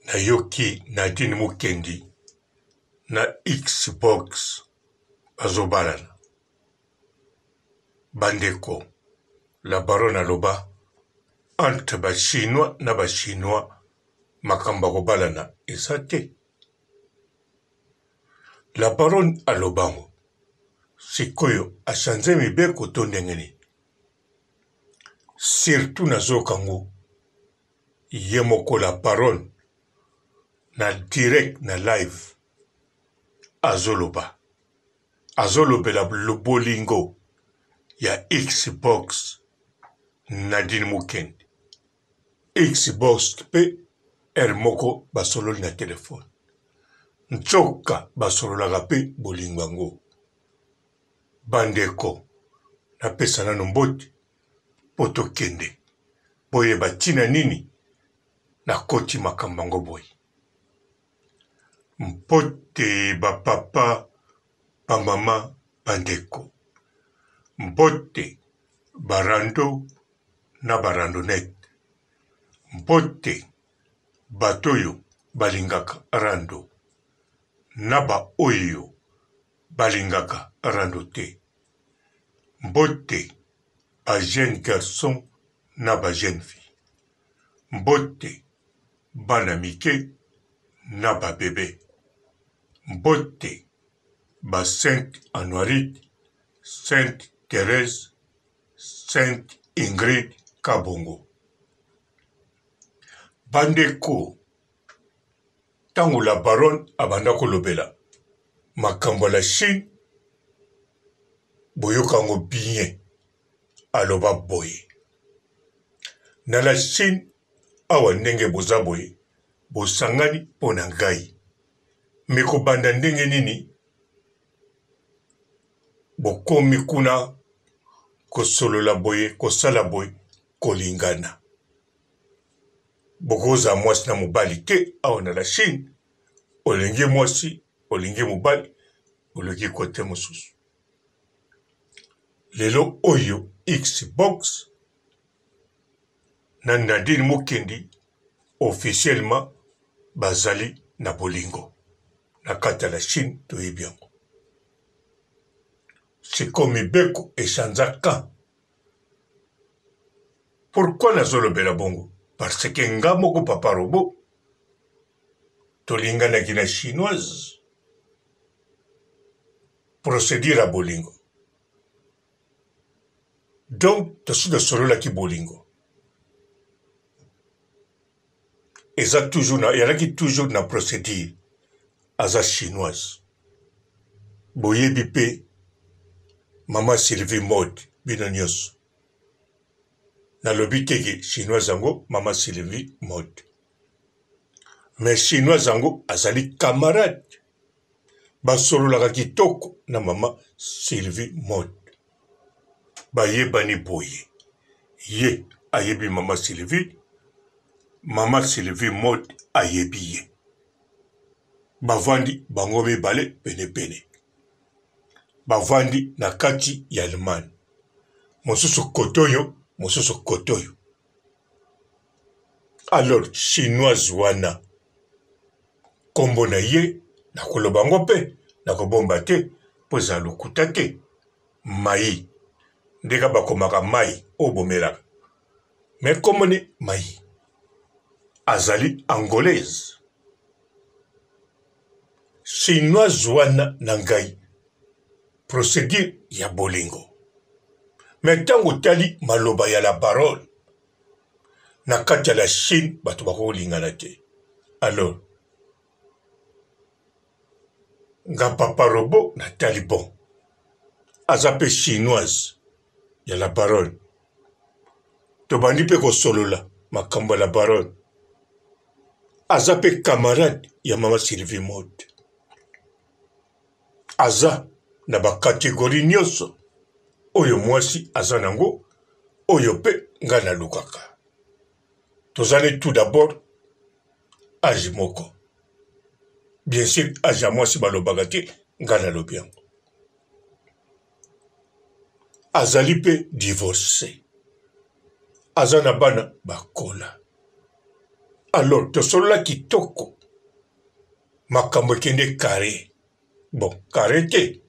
Nayoki Nadine Mukendi na Xbox bazobalana. Bandeko, la baronne aloba entre ba chinois na ba chinois makambo ya kobalana eza te. La baronne aloba yango sikoyo a change mibeko to ndenge nini? Surtout nazoyoka ngo ye moko la baronne na direct na live azoloba azolobela bolingo ya Xbox Nadine Mukendi Xbox mpe heure moko basololi na telefone nzoka basololaka mpe bolingo yango bandeko napesa nano mbote mpo tokende boyeba ntina nini nakoti makambo yango boye Mbote ba papa, ba mama, ba ndeko. Mbote ba rando na ba randonnette. Mbote bato oyo balingaka rando na ba oyo balingaka rando te. Mbote ba jeunes garçons na ba jeunes filles. Mbote bana mike na ba bebe. Mbote ba Sainte Anuarite, Sainte Therèse, Sainte Ingrid Kabongo. Bandeko, ntango la baronne abanda kolobela makambo ya la Chine, boyoka yango bien, aloba boye na la Chine Awa ndenge boza boye bosangani mpo na ngai me kobanda ndenge nini bokomi kuna kosolola boye kosala boye kolingana bokozala mwasi na mobali te awa na la Chine olingi mwasi olingi mobali oluki kote mosusu lelo oyo Xbox na Nadine Mukendi officiellement bazali na bolingo na kati ya la Chine toyebi yango. Sikoyo mibeko echanza quand? Pourquoi nazolobela bongo? Parce que nga moko papa robot tolinganaki na chinoise procédure ya bolingo Donc tosi tosololaki bolingo eza toujours na ezalaki toujours na procédure aza chinoise boyebi mpe mama Sylvie mode bino nyonso nalobi te ke chinoise yango mama Sylvie mode mais chinoise yango azali camarade Basololaka kitoko na mama Sylvie Mode. Bayebani boye. Ye ayebi mama Sylvie, mama Sylvie Mode ayebi ye. Bavandi bango mibale penepene. Bavandi na kati ya Allemagne. Mosusu kote oyo, mosusu kote oyo. Alors chinoise wana kombo na ye nakoloba yango mpe nakobomba te mpo ezala lokuta te mai ndeka bakomaka mai oyo bomelaka me kombo ni mai azali angolaise chinoise wana na ngai procédure ya bolingo me ntango otali maloba ya la parole na kati ya la Chine bato bakolingana te alors nga papa robot natali bon aza mpe chinoise ya la baronne tobandi mpe kosolola makambo ya la baronne aza mpe camarade ya mama sylvie mode aza na bakategori nyonso oyo mwasi aza nango oyo mpe ngai nalukaka tozali tout d'abord age moko bien sûr age ya mwasi balobaka te ngai nalobi yango azali mpe divorce aza na bana bakola. Alors tosolola kitoko, makambo ekende carre. Bon, carre te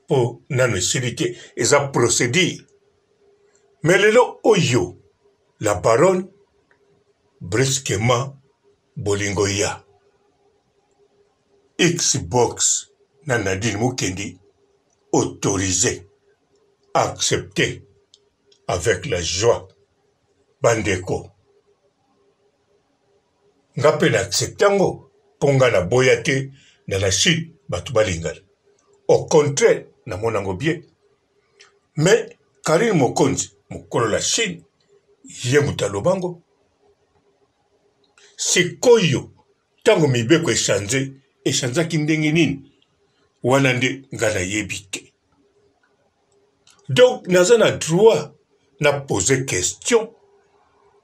mpo nano esili te, eza procédure. Mais lelo oyo la baronne brusquement bolingo ya Xbox na Nadine Mukendi autorisé, accepté avec la joie. Bandeko, nga mpe na accepte yango mpo nga naboya te na la Chine bato balingana. Au contraire, namona yango bien. Mais Carine Mokonzi, mokolo la Chine, ye moto aloba yango. Sikoyo ntango mibeko echange, echangeaki ndenge nini? Wana nde nga nayebi te. Donc naza na droit na poser question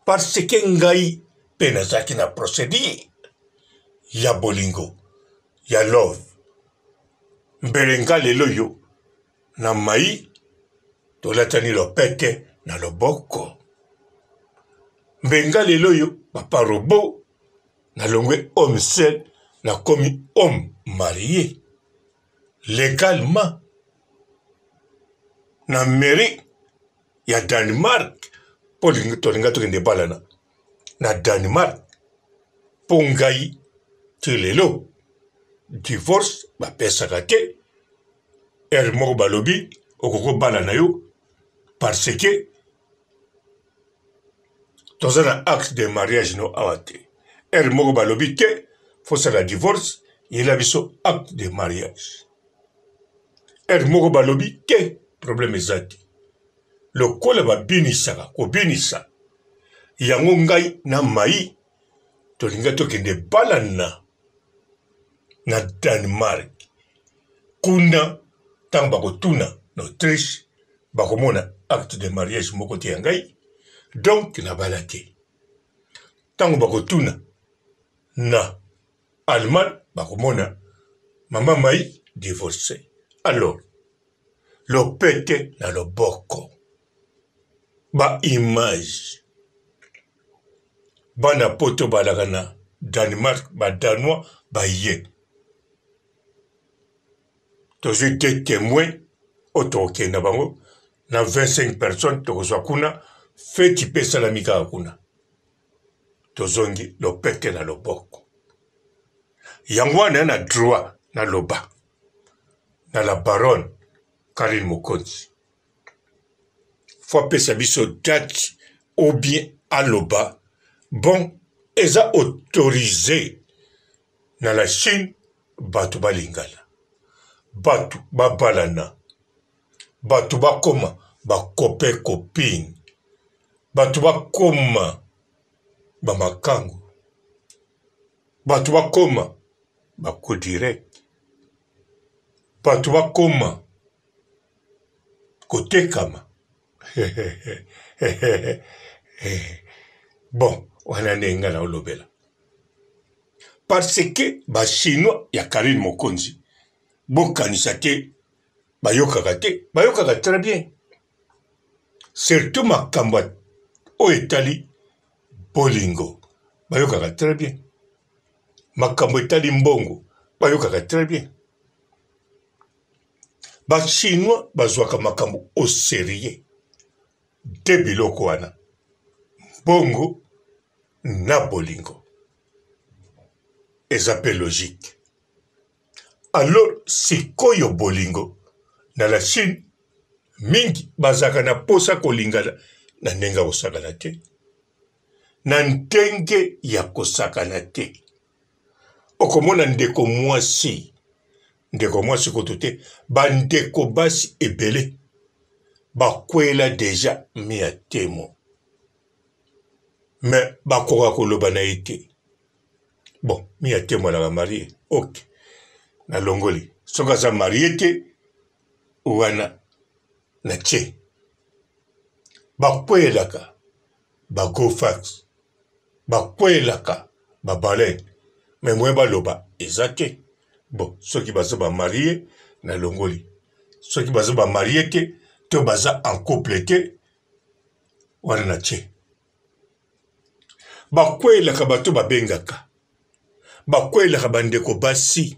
parce que ngai mpe nazalaki na procédure ya bolingo ya love. Mbele nga lelo yo na mai tolatani lopete na loboko. Mbe nga lelo yo papa robot nalongwe homme seul nakomi homme marie legalement na mairie ya Danemark mpo tolinga tokende balana na Danemark mpo ngai ti lelo divorce bapesaka te heure moko balobi okoki kobala na yo parce que toza na acte de mariage no awa te heure moko balobi te fosala divorce yela biso acte de mariage heure moko balobi te problème eza te lokola babinisaka kobinisa yango ngai na mai tolinga tokende balana na Danemark kuna ntango bakotuna na Autriche bakomona acte de mariage moko te ya ngai donc nabala te ntango bakotuna na Allemagne bakomona mama mai divorce alors lopete na loboko ba image bana poto balaka na Danemark ba danois baye tozwi deux témoins oyo tokokende na bango na 25 personnes tokozwa kuna feti mpe esalami kaka kuna tozongi lopete na loboko yango wana na droit naloba na la baronne Karine Mokonzi fo apesa biso date ou bien aloba bon eza autorise na la Chine bato balingana bato babalana bato bakoma bakope copine bato bakoma bamakangu bato bakoma bako direct bato bakoma kotekama bon wana nde ngai naolobela parce que bachinois ya karine mokonzi bokanisa te bayokaka te bayokaka très bien surtout makambo oyo etali bolingo bayokaka très bien makambo etali mbongo bayokaka très bien Ba chinois bazwaka makambo au serieux te biloko wana mbongo na bolingo eza pe logique alors sikoyo bolingo na la Chine mingi bazalaka na posa kolingana na ndenge ya kosakana te na ndenge ya kosakana te okomona ndeko mwasi ndeko mwasi kutu te bandeko basi ebele bakwela deja mia temo me bakoka koloba na ye te bon mia temo alaka marie ok nalongoli soki aza marie te wana na tie bakwelaka bagofax bakwelaka ba baleine mais moyen baloba eza te bon soki baza ba marie na longoli soki baza ba marie te to baza en couple te wana na tie. Bakweyelaka bato babengaka, bakweyelaka bandeko basi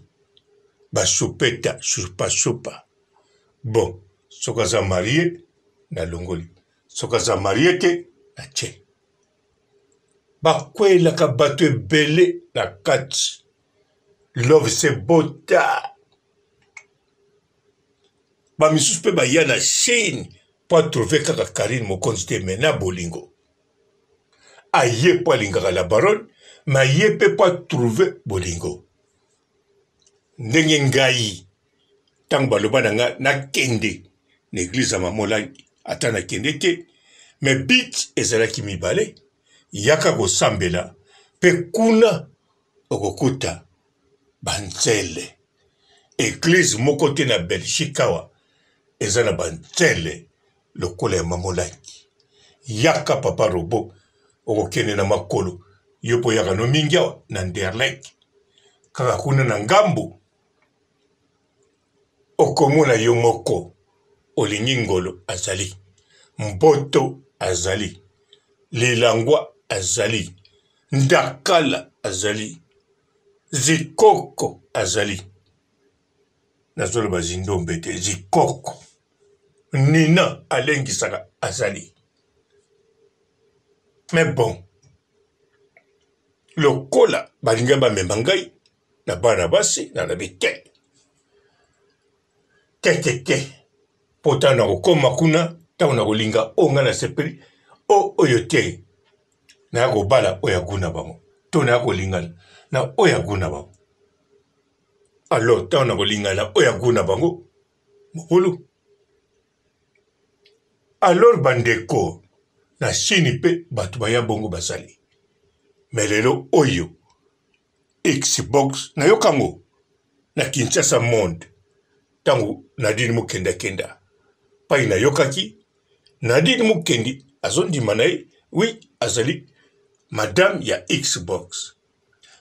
basupeta supasupa. Bon, soki aza marie nalongoli, soki aza marie te natie. Bakweyelaka bato ebele na kati. Love se bota. Ba misusu pe baya na Chine po a trouver kaka Carine Mokonzi te mais na bolingo. Aye po alingaka la baronne mais aye pe po a trouver bolingo. Ndenge ngai ntango baloba na nga nakende na eglise ya mama Olangi ata nakende te mais but ezalaki mibale yaka kosambela pe kuna okokuta banzele. Eglise moko te na Belgique awa eza na banzele lokola ya mama Olangi. Yaka papa robot okokende na makolo yo mpo oyaka no mingi awa na Anderlecht kaka kuna na ngambo okomona yo moko olingi ngolo azali mboto azali lilangwa azali Ndakala azali, zikoko azali. Nazoloba zindombe te, zikoko. Nina alengisaka azali. Mais bon, lokola balingi bamema ngai na bana basi, nalobi te. Te te te. Mpo ntango nakokoma kuna, ntango nakolinga oyo ngai nasepeli, o oyo te. Naya kobala oyo ya gout na bango to naya kolingana na oyo ya gout na bango. Alors ntango nakolingana na oyo ya gout na bango, mobulu. Alors bandeko na Chine mpe bato baya bongo bazali. Mais lelo oyo Xbox nayoka yango na Kinshasa Monde ntango Nadine Mukenda kenda pai nayokaki Nadine Mukendi azondima na ye oui azali madame ya Xbox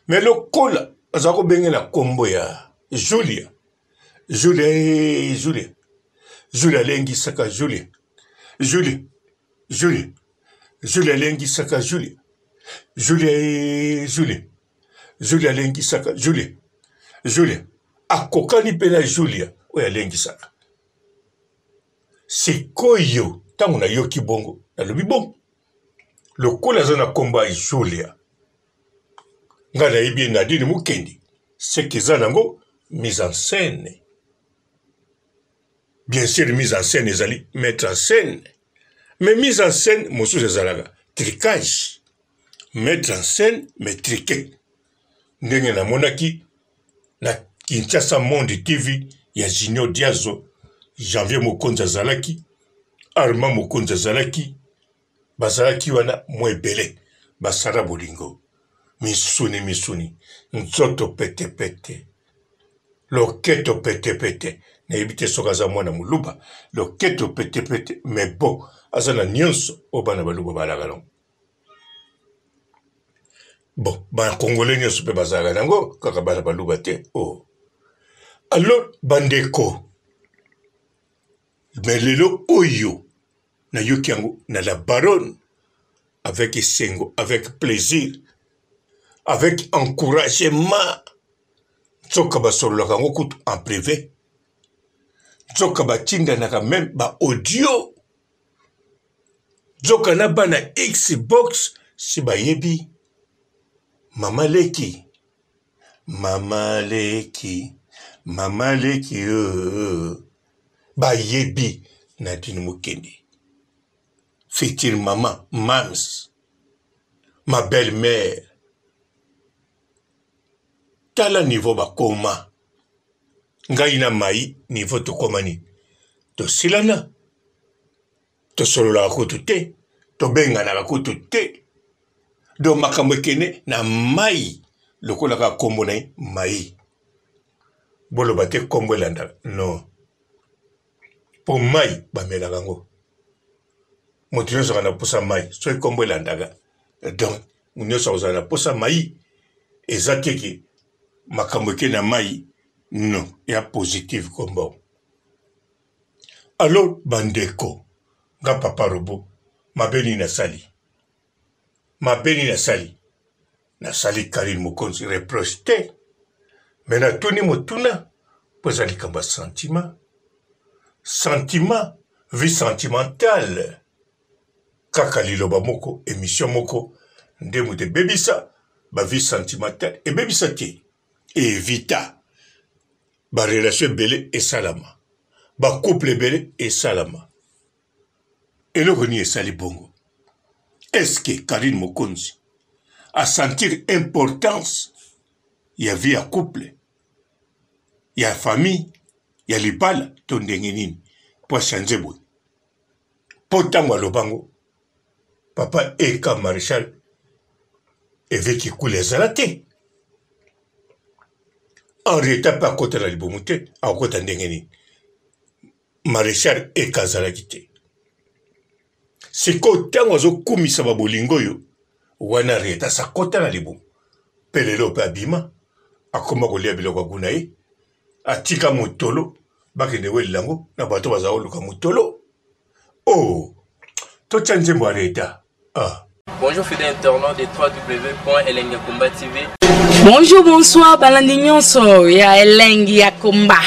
mais lokola aza kobengela nkombo ya Julia Julia eh, Julia Julia alengisaka Julia Julia Julia Julia alengisaka Julia Julia eh, Julia Julia alengisaka Julia Julia akokani mpe na Julia oyo alengisaka Sikoyo ntango nayoki bongo, nalobi bon, lokola aza na nkombo ya Julia, ngai nayebi ye Nadine Mukendi, seke eza nango mise en scène. Bien sûr, mise en scène ezali mettre en scène, mais mise en scène mosusu ezalaka tricage, mettre en scène mais triqué. Ndenge namonaki na Kinshasa Monde TV ya Junior Diazo, Janvier Mokonzi azalaki, Armand Mokonzi azalaki, bazalaki wana mwa ebele, basala bolingo misuni misuni, nzoto petepete, loketo petepete. Nayebi te soki aza mwana moluba, loketo petepete, mais bon, aza na nyonso oyo bana baluba balaka nango. Bon, ba congolais nyonso mpe bazalaka na yango, kaka bana baluba te. Oh. Alors bandeko, mais lelo oyo nayoki yango na la baronne avec esengo, avec plaisir, avec encouragement. Nzoka basololaka yango kutu en privé, nzoka batindanaka meme ba audio Nzoka na bana Xbox si bayebi mama leki mama leki mama leki oh. Bayebi Nadine Mukendi future mama mams ma belle mère tala niveau bakoma ngai na mai niveau tokomani tosilana tosololaka kutu te tobenganaka kutu te donc makambo ekende na mai lokola kaka nkombo na ye mai boloba te nkombo elandaka non mpo mai bamelaka yango moto nyonso akana mposa mai soki nkombo elandaka donc moto nyonso akozala na mposa mai eza te ke makambo eke na mai non ya positive nkombo Alors ba ndeko nga papa robot mabe nini nasali? Mabe nini nasali? Nasali Carine Mokonzi reproche te, mais natuni motuna mpo eza likambo ya sentiment. Sentiment, vie sentimentale. Kaka liloba moko, emission moko nde moto ebebisa ba vie sentimentale, ebebisa te, evita ba relation ebele esalama, ba couple ebele esalama. Eloko nini esali bongo? Est-ce que Carine Mokonzi a sentir importance ya vie ya couple, ya famille, ya libala to ndenge nini po a changer boye? Po tango aloba ngo papa Eka Marechal Eveque Kikuli azala te. Henrietta pe akota na libumu te, akota ndenge nini? Marechal Eka azalaki te. Sikoyo ntango azokumisa babolingo oyo wana Retas akota na libumu mpe lelo mpe abima akoma kolia biloko ya kuna ye atika motolo bakende welela yango na bato bazala koluka motolo o oh, totya nzembo ya Reta ah. Bonjour fidèles internautes de www.elengiyakomba TV. Bonjour, bonsoir, balandi nyonso ya Elengi ya Komba.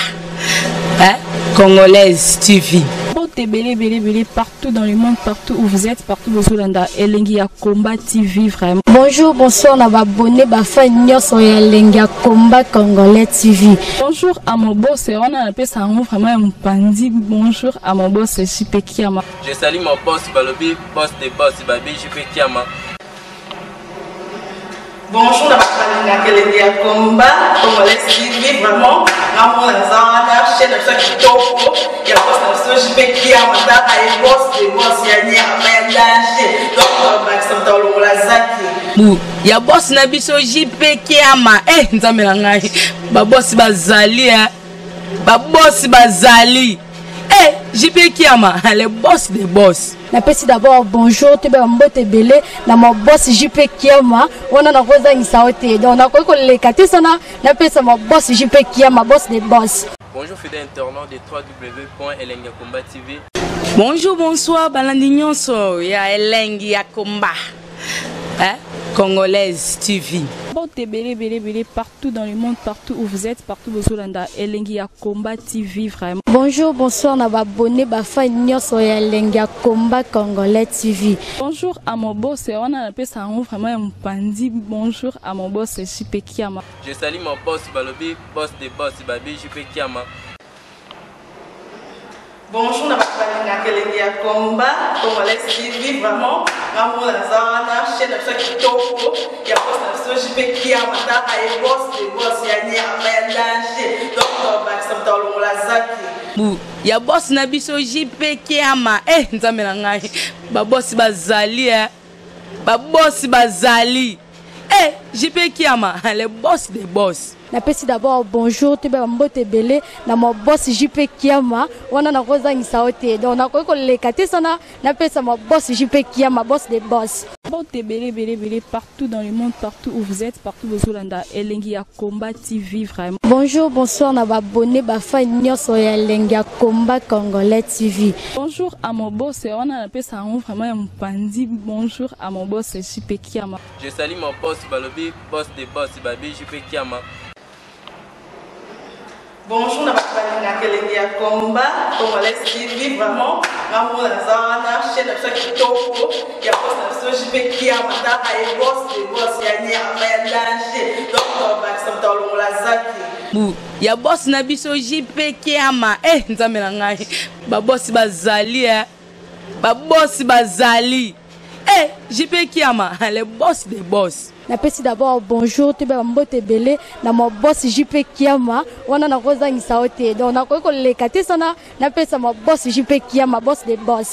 Hein? Congolaise TV. Mbote ebele ebele ebele partout dans le monde, partout où vous êtes, partout bozolanda Elengi ya Komba TV vraiment. Bonjour, bonsoir na ba abonné ba fan nyonso ya Elengi ya Komba Congolais TV. Bonjour à mon boss, wana napesa yango vraiment ya mopanzi. Bonjour à mon boss JP Kiama. Je salue mon boss balobi boss de boss babi JP Kiama. Bonjour na bato balingaka elengi ya combat congolais TV vraiment ngamona naza wana chaîne na biso ya kitoko ya boss na biso JP Kiama tala ye boss de boss ya nyama ya danger donc bakisa moto alongola zaki bu ya boss na biso JP Kiama eh nzambe na ngai ba boss bazali eh ba boss bazali Eh, JP Kiama, le boss des boss. Napesi d'abord bonjour toyeba ba mbote ebele na ma boss JP Kiama wana nakozangisa yo te donc nakoki koleka te sana napesa ma boss JP Kiama boss des boss. Bonjour fidèles internautes de www.elengiyakomba TV. Bonjour, bonsoir, balandi nyonso ya Elengi ya Komba. Hein? Congolaise TV. Mbote ebele ebele ebele partout dans le monde, partout où vous êtes, partout bozolanda Elengi ya Combat TV vraiment. Bonjour, bonsoir na ba abonné ba fan nyonso ya Elengi ya Combat Congolais TV. Bonjour à mon boss, wana napesa yango vraiment ya mopanzi. Bonjour à mon boss JP Kiama. Je salue mon boss balobi boss de boss babi JP Kiama. Bonjour na bato balingaka elengi ya combat congolais TV vraiment ngamona naza wana chaîne na biso ya kitoko ya boss na biso JP Kiama tala ye boss de boss ya nyama ya danger donc bakisa moto alongola zaki bu ya boss na biso JP Kiama eh nzambe na ngai ba boss bazali eh ba boss bazali eh JP Kiama le boss des boss. Napesi d'abord bonjour toyeba ba mbote ebele na ma boss JP Kiama wana nakozangisa yo te donc nakoki koleka te sana napesa ma boss JP Kiama boss des boss. Mbote ebele ebele ebele partout dans le monde, partout où vous êtes, partout bozolanda Elengi ya Combat TV vraiment. Bonjour, bonsoir na ba abonné ba fan nyonso ya Elengi ya Combat Congolais TV. Bonjour à mon boss, wana napesa yango vraiment ya mopanzi. Bonjour à mon boss JP Kiama. Je salue mon boss balobi boss de boss babi JP Kiama. Bonjour na bato balingaka elengi ya combat congolais TV vraiment ngamona naza wana chaîne na biso ya kitoko ya boss na biso JP Kiama tala ye boss de boss ya nyama ya danger donc bakisa moto alongola zaki bu ya boss na biso JP Kiama eh nzambe na ngai ba boss bazali eh ba boss bazali eh JP Kiama le boss des boss. Napesi d'abord bonjour toyeba ba mbote ebele na ma boss JP Kiama wana nakozangisa yo te donc nakoki koleka te sana napesa ma boss JP Kiama boss des boss.